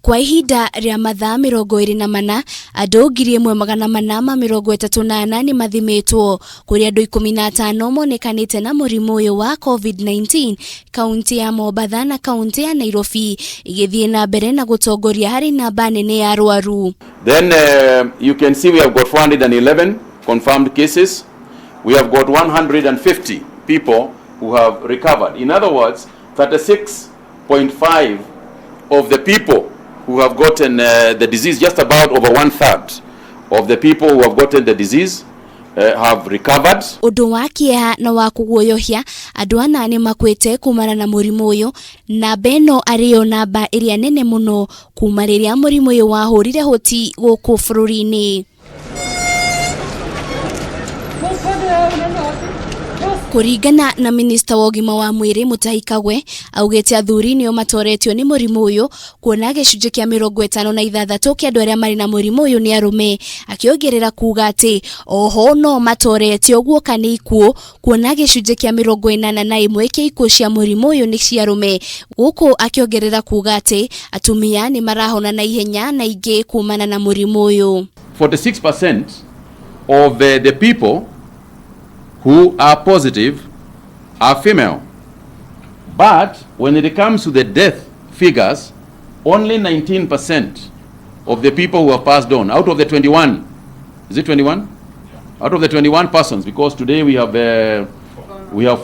Kwa ihinda rĩa mathaa 24, andũ 1434 nĩ mathimĩtwo, kũrĩa andũ 15 monekanĩte na mũrimũ ũyũ wa COVID-19. Kaunti ya Mombatha na kaunti ya Nairobi igĩthiĩ na mbere na gũtongoria harĩ namba nene ya arwaru. Then you can see we have got 411 confirmed cases. We have got 150 people who have recovered. In other words, 36.5 of the people who have gotten the disease, just about over one third of the people who have gotten the disease have recovered. Ũndũ wa kĩeha na wa kũguoyohia, andũ ana nĩ makuĩte kumana na mũrimũ ũyũ. Namba ĩno arĩyo namba ĩrĩa nene mũno kuma rĩrĩa mũrimũ ũyũ wahũrire hoti gũkũ bũrũri-inĩ. Kũringana na minista wa ũgima wa mwĩrĩ Mutahi Kagwe, augĩte athuri nĩo matoretio nĩ mũrimũ ũyũ, kuona gĩcunjĩ kĩa 56 kĩa andũ arĩa marĩ na mũrimũ ũyũ nĩ arũme, akĩongerera kuga atĩ oho no matoretio guoka nĩ ikuũ, kuona gĩcunjĩ kĩa 81 kĩa ikuũ cia mũrimũ ũyũ nĩ cia arũme, gũkũ akĩongerera kuga atĩ atumia nĩ marahona na ihenya na ingĩ kumana na mũrimũ ũyũ. 46% of the people who are positive are female. But when it comes to the death figures, only 19% of the people who have passed on, out of the 21, is it 21? Out of the 21 persons, because today we have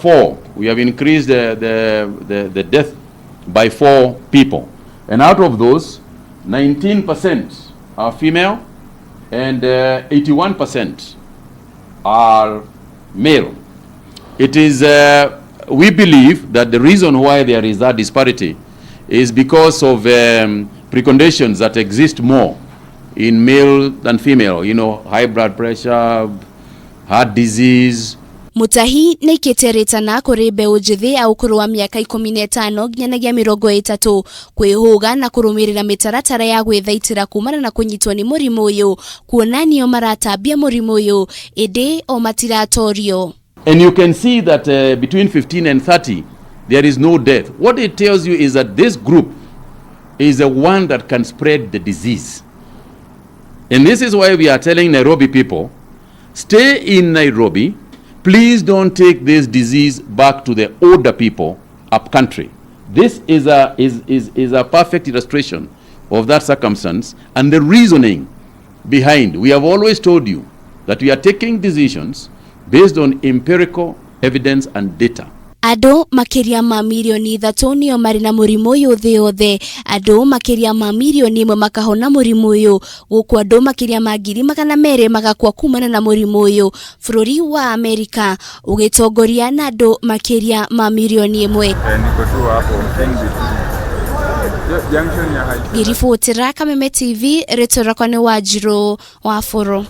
four. We have increased the death by four people. And out of those, 19% are female and 81% are male. We believe that the reason why there is that disparity is because of preconditions that exist more in male than female, high blood pressure, heart disease. Mutahi nĩ aikĩtie rĩtana kũrĩ mbeũ njĩthĩ a ũkũrũ wa mĩaka 15 nginyanagia 30 kwĩhũga na kũrũmĩrĩra mĩtaratara ya gwĩthaitĩra kumana na kũnyitwo nĩ mũrimũ ũyũ, kuona nĩo maratambia mũrimũ ũyũ ĩndĩ o matiratorio. And you can see that between 15 and 30, there is no death. What it tells you is that this group is the one that can spread the disease. And this is why we are telling Nairobi people, stay in Nairobi. Please don't take this disease back to the older people up country. This is a perfect illustration of that circumstance and the reasoning behind. We have always told you that we are taking decisions based on empirical evidence and data. Andũ makĩria ma mirioni 3 nĩo marĩ na mũrimũ ũyũ thĩ yothe, andũ makĩria ma mirioni 1 makahona mũrimũ ũyũ, gũkũ andũ makĩria ma 200,000 magakua kumana na mũrimũ ũyũ, bũrũri wa Amerika ũgĩtongoria na andũ makĩria ma mirioni 1. Eh, niko tu hapo in between. Junction ya high. Ngĩribotera Kameme TV, rĩtwa rĩakwa nĩ Wanjirũ wa Bũrũ.